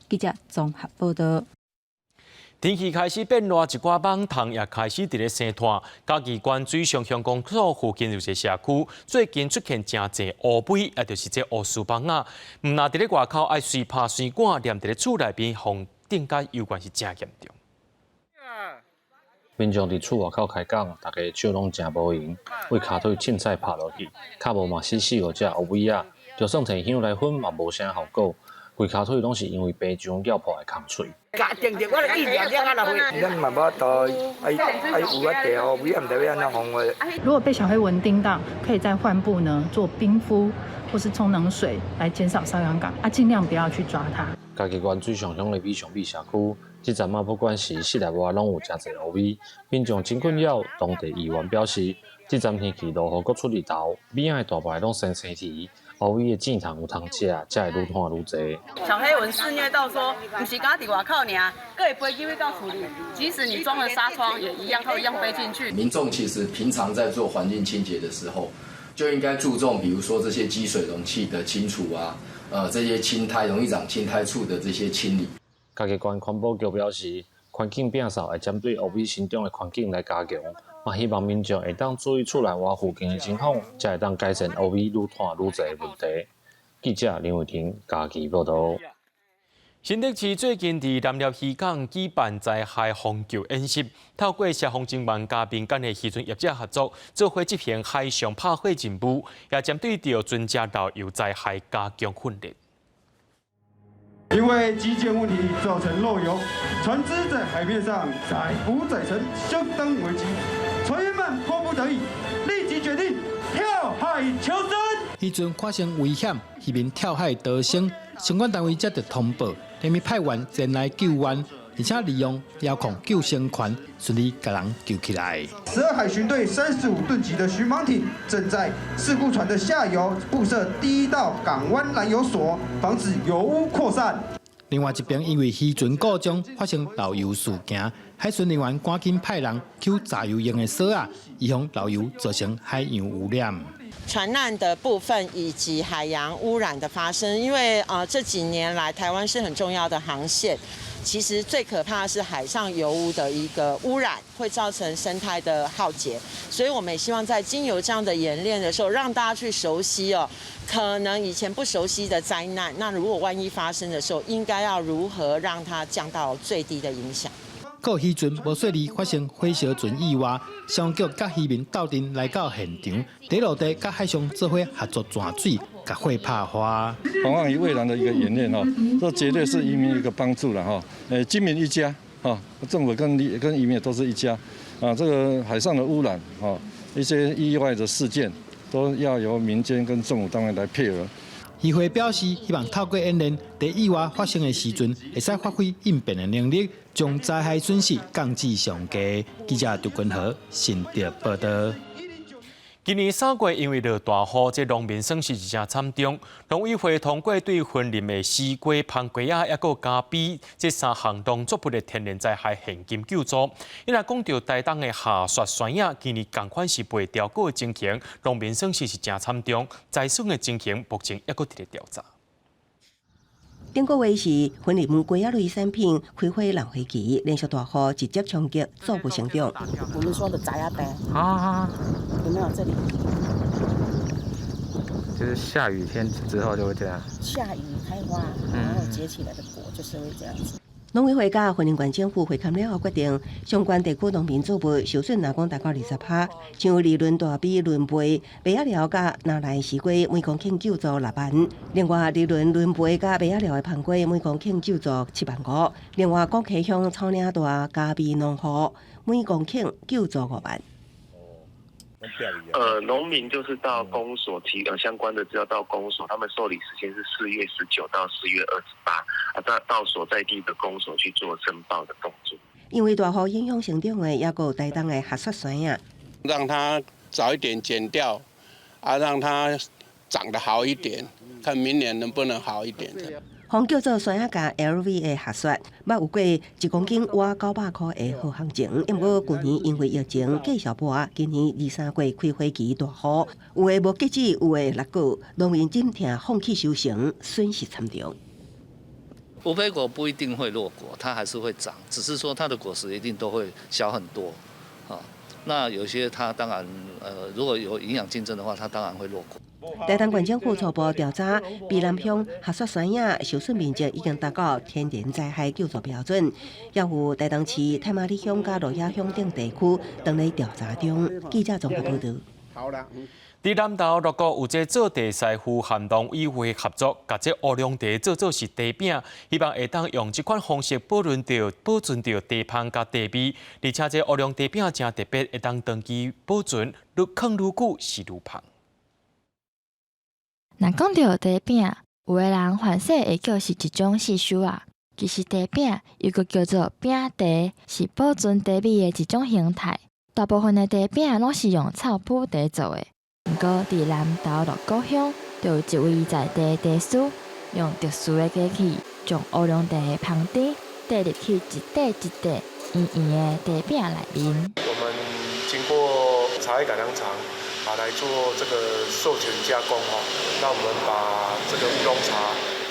記者綜合報導。天氣開始變熱，一寡蠓蟲也開始佇咧生湠。嘉義縣水上鄉公所附近有一個社區，最近出現誠濟烏龜，也就是這烏絲蠓仔。毋但佇咧外口愛隨拍隨趕，連佇咧厝內面予叮甲猶原是誠嚴重。民眾佇厝外口開講，大家手攏誠無閒，為跤腿凊彩拍落去，較無嘛死四五隻烏龜仔，就算提香來薰嘛無啥效果。規跤腿攏是因為白漿咬破的空喙。定定我一兩兩啊來回。咱嘛無法度，愛愛有啊地烏龜，毋知欲按怎防護。如果被小黑蚊叮到，可以在患部呢做冰敷或是沖冷水來減少瘙癢感，啊，盡量不要去抓它。嘉義縣水上鄉的美上美社區，這陣仔不管是室內外，攏有誠濟烏龜，民眾真困擾。當地議員表示，這陣天氣落雨閣出日頭，米仔的大排攏生青苔。烏龜的箭蟲有通食，才會愈湠愈濟。小黑蚊肆虐到說，毋是干焦佇外口爾，閣會飛入去到厝裡。即使你裝了紗窗，也一樣，它會一樣飛進去。民眾其實平常在做環境清潔的時候，就應該注重，比如說這些積水容器的清除啊，這些青苔容易長青苔處的這些清理。嘉義縣環保局表示，環境摒掃會針對烏龜生長的環境來加強。嘛，希望民眾會當注意厝內外附近的情況，才會當改善烏龜愈湠愈濟的問題。記者林偉霆嘉義報導。新竹市最近佇南寮漁港舉辦災害防救演習，透過消防人員佮民間的漁船業者合作，做伙執行海上拍火任務，也針對著船隻漏油災害加強訓練。因為機件問題造成漏油，船隻在海面上載浮載沉，相當危急。船員們迫不得已，立即決定跳海求生。漁船發生危險，漁民跳海逃生，相關單位接到通報，連日派員前來救援，而且利用遙控救生圈順利共人救起來。12海巡隊35噸級的巡防艇正在事故船的下游布設第一道港灣攔油索，防止油污擴散。另外一邊，因為漁船故障發生漏油事件，海巡人員趕緊派人搝鍘油用的索仔，預防漏油造成海洋污染。船難的部分以及海洋污染的發生，因為這幾年來台灣是很重要的航線，其實最可怕的是海上油污的一個污染，會造成生態的浩劫，所以我們也希望在經由這樣的演練的時候，讓大家去熟悉哦，可能以前不熟悉的災難，那如果萬一發生的時候，應該要如何讓它降到最低的影響。閣漁船無細膩發生火燒船意外，消防局佮漁民鬥陣來到現場，佇陸地佮海上做伙合作鑽水，共火拍花。防範於未然的一個演練哦，這絕對是漁民一個幫助了哈。軍民一家啊，政府跟漁民都是一家啊。這個海上的污染啊，一些意外的事件，都要由民間跟政府單位來配合。漁會表示，希望透過演練，佇意外發生的時陣，會使發揮應變的能力，將災害損失降至上低。記者張君和新竹報導。今年3月因為落大雨，這農民損失是誠慘重。農委會通過對雲林的西瓜、番瓜仔，抑閣咖啡這三項農作物的天然災害現金救助。伊若講著台東的夏雪山仔，今年仝款是袂調過的情形，農民損失是誠慘重，災損的情形目前抑閣佇咧調查。頂個月是雲林木瓜仔類產品開花蘭花期，連續大雨直接衝擊作物成長。我們說的雜仔病啊，有沒有這裡？就是下雨天之後就會這樣。下雨開花，然後結起來的果就是會這樣子。農委會佮雲林縣政府會勘了後決定，相關地區農民作物受損，若講達到20%，像二崙大埤崙背麥仔寮佮拿來西瓜，每公頃救助6萬；另外二崙崙背佮麥仔寮的番瓜，每公頃救助7萬5；另外古溪鄉草嶺大咖啡農戶，每公頃救助5萬。農民就是到公所提相關的資料到公所，他們受理時間是4月19到4月28，啊，到所在地的公所去做申報的動作。因為大雨影響成長的，抑閣有台東的黑雪山仔，讓它早一點剪掉，啊，讓它長得好一點，看明年能不能好一點。予叫做山仔佮 LV 的黑雪，捌有過1公斤倚900箍的好行情。毋過舊年因為疫情繼續無，今年二三月開花期大雨，有的無結籽，有的落果，農民忍痛放棄收成，損失慘重。無胚果不一定會落果，它還是會長，只是說它的果實一定都會小很多。啊，那有些它當然，如果有營養競爭的話，它當然會落果。台東縣政府初步調查，卑南鄉黑雪山仔受損面積已經達到天然災害救助標準，也有台東市太麻里鄉佮鹿野鄉等地區當咧調查中。記者綜合報導。好啦。佇南投鹿谷有這做茶師傅和農委會合作，共這烏龍茶做做是茶餅，希望會當用這款方式保存著茶芳佮茶味，而且這烏龍茶餅誠特別，會當長期保存，愈囥愈久是愈芳。若講著茶餅，有的人凡勢會叫是一種細修仔。其實茶餅又閣叫做餅茶，是保存茶味的一種形態。大部分的茶餅攏是用臭麩茶做的。毋過佇南投鹿谷鄉，就有一位在地茶師，用特殊的機器，將烏龍茶的芳甜帶入去一塊一塊圓圓的茶餅內面。我們經過茶葉改良場。啊，來做這個授權加工哦，那我們把這個烏龍茶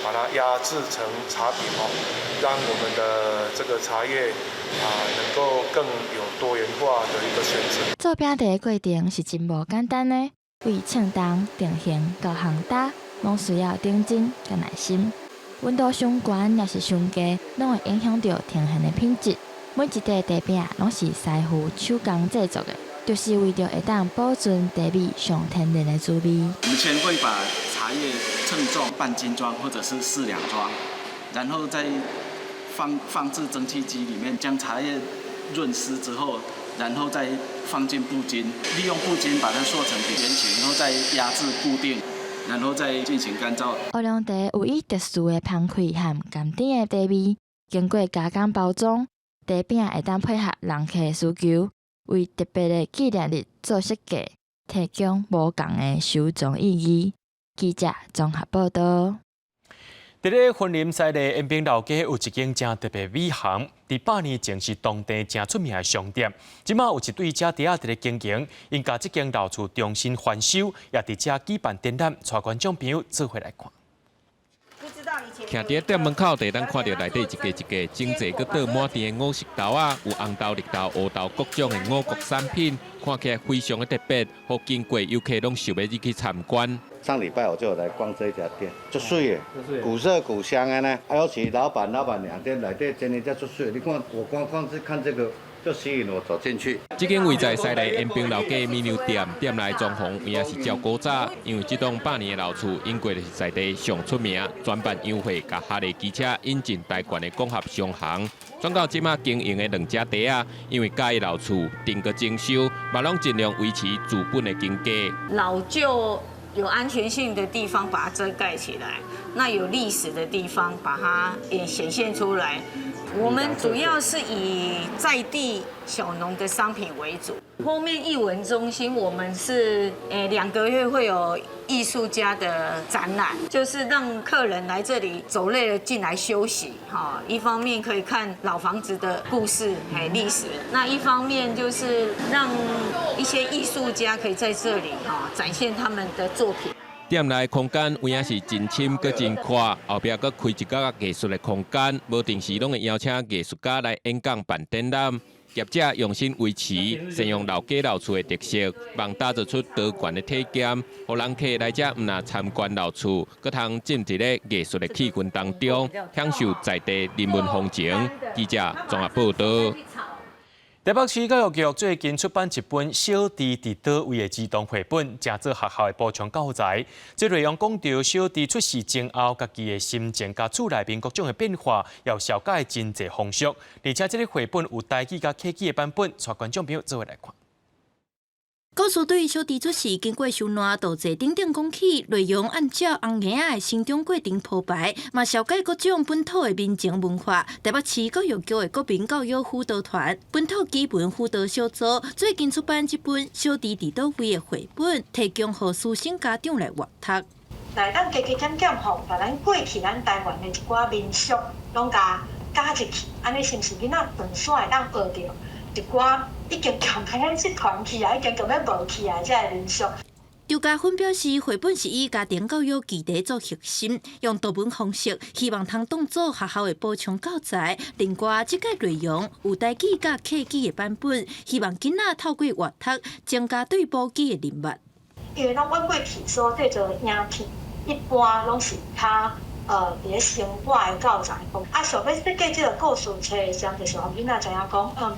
把它壓製成茶餅哦，讓我們的這個茶葉啊能夠更有多元化的一個選擇。做餅茶的過程是真無簡單的，對稱重、定型到烘焦，攏需要認真佮耐心。溫度傷懸抑是傷低，攏會影響著呈現的品質。每一塊茶餅攏是師傅手工製作的。就是為著會當保存茶味上天然的滋味。我們先會把茶葉稱重半斤裝或者是4兩裝，然後再放置蒸汽機裡面，將茶葉潤濕之後，然後再放進布巾，利用布巾把它塑成圓形，然後再壓製固定，然後再進行乾燥。烏龍茶有伊特殊的芳氣和甘甜的茶味，經過加工包裝，茶餅會當配合人客的需求。為特別的紀念日做設計，提供無仝的收藏意義。記者綜合報導。佇咧雲林西麗延平老街有一間誠特別米行，佇百年前是當地誠出名的商店。這馬有一對姐弟仔佇咧經營，𪜶共這間老厝重新翻修，也佇遮舉辦展覽，帶觀眾朋友做伙來看。徛佇店門口，就會當看著內底一格一格整齊閣倒滿甜的五色豆仔，有紅豆、綠豆、烏豆各種的五穀產品，看起來非常的特別，予經過遊客攏想欲入去參觀。上禮拜我就有來逛這家店，足媠的，古色古香的呢。啊，尤其老闆、老闆娘店內底真的遮足媠，你看我光光是看這個。就吸引我走進去。這間位在西麗延平老街米娘店，店內裝潢有影是照古早，因為這棟百年的老厝，應過就是在地上出名，專辦宴會、共哈利機車引進台灣的廣合商行。轉到這馬經營的兩家店仔，因為佮意老厝，定個精修，嘛攏盡量維持治本的經濟。老舊有安全性的地方，把它遮蓋起來；那有歷史的地方，把它也顯現出來。我們主要是以在地小農的商品為主。後面藝文中心，我們是2個月會有藝術家的展覽，就是讓客人來這裡走累了進來休息，哈，一方面可以看老房子的故事還有歷史，那一方面就是讓一些藝術家可以在這裡哈展現他們的作品。店內空間有影是真深閣真闊，後壁閣開一個藝術的空間，無定時攏會邀請藝術家來演講辦展覽。業者用心維持，善用老街老厝的特色，望打造出多元的體驗，予人客來遮毋但參觀老厝，閣通浸佇咧藝術的氣氛當中，享受在地人文風情。記者綜合報導。台北市教育局最近出版一本《小豬佇佗位》的兒童繪本，成做學校的補充教材。這內容講著小豬出世前後，家己的心情佮厝內面各種的變化，也有紹介真濟風俗。而且這个繪本有台語佮客語的版本，帶觀眾朋友做伙來看。故事對小豬出世經過受難、鬥濟等等講起，內容按照紅嬰仔的成長過程鋪排，嘛紹介各種本土的民情文化。台北市教育局的國民教育輔導團、本土語文輔導小組最近出版這本《小豬佇佗位》的繪本，提供予師生家長來閱讀。來當加加減減吼，把咱過去咱台灣的一寡民俗攏共加入去，按呢是毋是囡仔轉煞會當學著一寡已經強欲失傳去啊，已經強欲無去啊，這个民俗。張家芬表示，繪本是以家庭教育基地做核心，用圖文方式，希望通當做學校的補充教材。另外，這个內容有台語佮客語的版本，希望囡仔透過閱讀，增加對母語的認識。因為攏阮過去所製作的影片，一般攏是較佇咧生活的教材。啊，想欲設計這个故事冊的時陣，就是予囡仔知影講，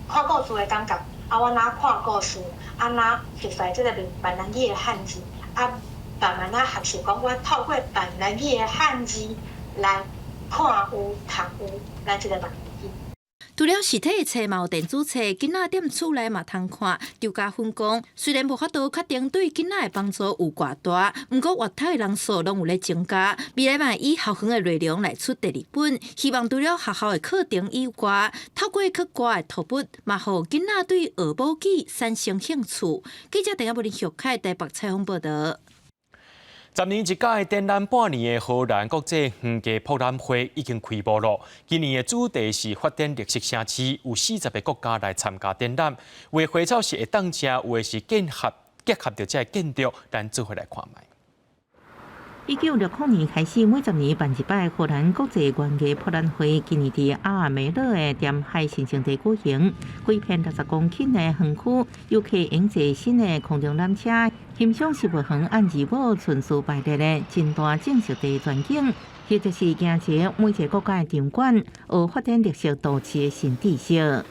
看故事的感覺，啊，我若看故事，啊，若熟悉這个閩南語的漢字，啊，慢慢仔學習講，我透過閩南語的漢字來看有讀有咱這个閩南語。除了實體的冊，嘛有電子冊，囡仔踮厝內嘛通看。張家芬講，雖然無法度確定對囡仔的幫助有偌大，毋過閱讀的人數攏有咧增加。未來嘛以校園的內容來出第二本，希望除了學校的課程以外，透過較懸的圖文，嘛予囡仔對學母語產生興趣。記者鄧亞柏林玉凱台北採訪報導。 10年一屆展覽半年的荷蘭國際園藝博覽會已經開幕了。今年的主題是發展綠色城市，有40個國家來參加展覽。有的花草是會當食，有的是結合著這个建築，咱做伙來看覓。1960年開始，每10年辦一擺荷蘭國際園藝博覽會，今年佇阿爾梅洛的淡海神聖地舉行。規片60公頃的園區，遊客用坐新的空中纜車，欣賞植物園按字母順序排列的真大種植地全景，或者是行一每一個國家的場館，學發展綠色都市的新知識。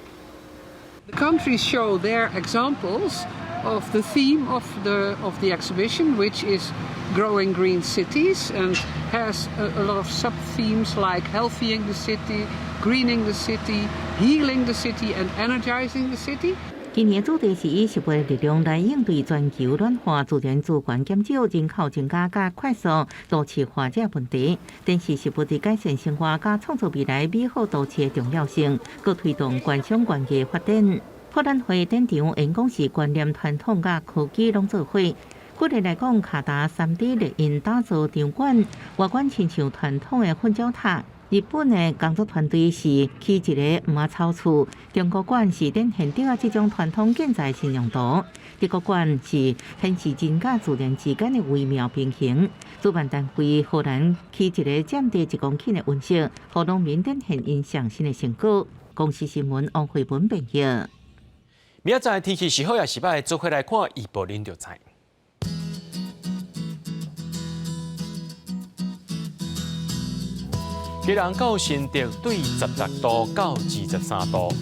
The countries show their examples of the theme of the exhibition, which is growing green cities and has a lot of sub-themes like healthying the city, greening the city, healing the city and energizing the city. 今年主題是以植物力量來應對全球暖化、自然資源減少、人口增加佮快速都市化這問題，展示植物佇改善生活佮創造未來美好都市的重要性，閣推動觀賞園藝發展。博覽會展場演講是觀念傳統佮科技攏做伙。舉例來講，卡達3D 列印打造場館，外觀親像傳統的混鳥塔。日本的工作團隊是起一个毋仔草厝，中國館是展現竹仔這種傳統建材新用途，德國館是顯示人佮自然之間的微妙平衡。主辦單位荷蘭起一个佔地1公頃的溫室，予農民展現𪜶上新的成果。公視新聞王慧文編譯。明仔載天氣是好抑是䆀，做伙來看預報，恁就知。基隆到新竹對16度到23度，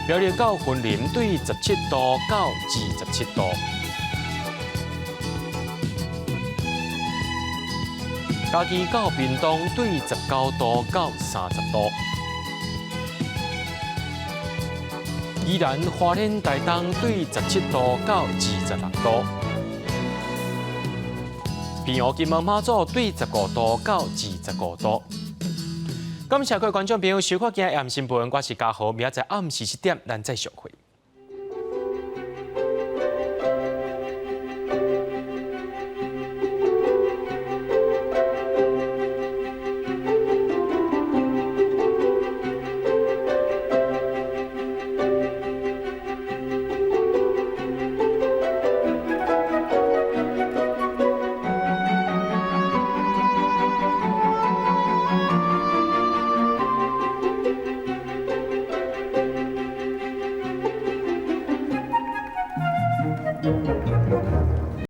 苗栗到雲林對17度到27度，嘉義到屏東對19度到30度，宜蘭花蓮台東對17度到26度。平湖金門馬祖對15度到25度。感謝各位觀眾朋友收看今日暗新聞，我是嘉豪，明仔載暗時7點，咱再相會。